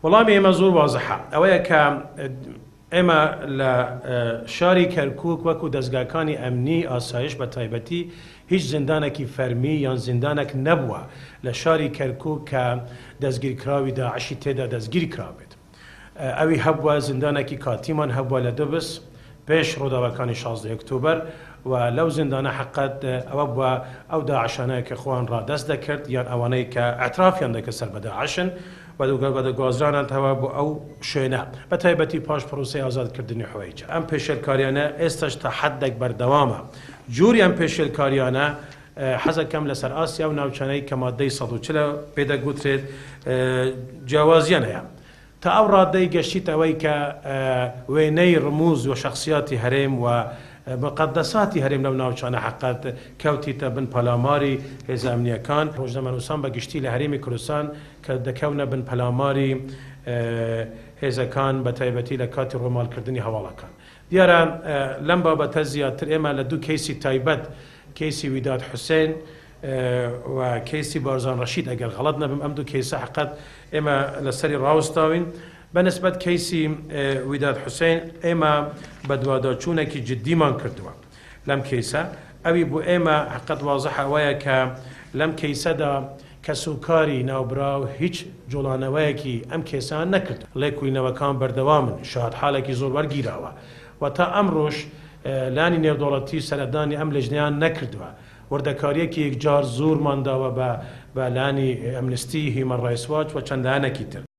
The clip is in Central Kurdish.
وەڵامی ئێمە زۆر وازحە، ئەوەیە کە ئێمە لە شاری کەرکوک وەکو دەزگاکانی ئەمنی ئاسایش بە تایبەتی هیچ زیندانێکی فەرمی یان زیندانێک نەبووە لە شاری کەرکوک کە دەستگیرکراوی داعشی تێدا دەستگیر کرابێت. ئەوی هەبووە زیندانێکی کاتیمان هەبووە لە دوبس پێش ڕووداوەکانی 16 ئۆکتۆبەر و لەو زیندانە حەقەت ئەوە بووە ئەو داعشانەیە کە خۆیان ڕادەست دەکرد یان ئەوانەی کە ئەترافیان دەکرد سەر بە داعشن و دەگوازرانەتەوە بۆ ئەو شوێنە بە تایبەتی پاش پرۆسەی ئازادکردنی حوەیجە. ئەم پێشێلکاریانە ئێستاش تا حەدێک بەردەوامە. جۆری ئەم پێشێلکاریانە حەزەکەم لەسەر ئاستی ئەو ناوچانەی کە مادەی 140 پێ دەگوترێت جیاوازیان هەیە. تا ئەو ڕادەی گەشتیتە ئەوەی کە وێنەی ڕموز و شەخسیاتی هەرێم و مقەدەساتی هەرێم لەو ناوچانە حەقەت کەوتیتە بن پەلاماری هێزە ئەمنییەکان. ڕۆژنامەنووسان بە گشتی لە هەرێمی کوردستان کە دەکەونە بن پەلاماری هێزەکان بە تایبەتی لە کاتی ڕۆماڵکردنی هەواڵەکان. دیارە لەم بابەتە زیاتر ئێمە لە دوو کەیسی تایبەت کەیسی ویداد حوسێن و کەیسی بارزان ڕەشید ئەگەر غەڵەت نەبم ئەم دوو کەیسە حەقەت ئێمە لەسەری ڕاوەستاوین. بە نسبەت کەیسی ویداد حوسێن ئێمە بەدواداچوونێکی جدیمان کردووە لەم کەیسە. ئەوی بۆ ئێمە حەقەت وازحە ئەوەیە کە لەم کەیسەدا کەسوکاری ناوبراو هیچ جوڵانەوەیەکی ئەم کەیسەیان نەکردووە. ڵێکولینەوەکان بەردەوامن، شاهدحاڵێکی زۆر وەرگیراوە و تا ئەمڕۆش لانی نێودەوڵەتی سەردانی ئەم لیژنەیان نەکردووە. وردەکارییەکی یەکجار زۆرمان داوە بە لانی ئەمنستی، هیومەن ڕایتس واچ و چەند لایەنێکی تر.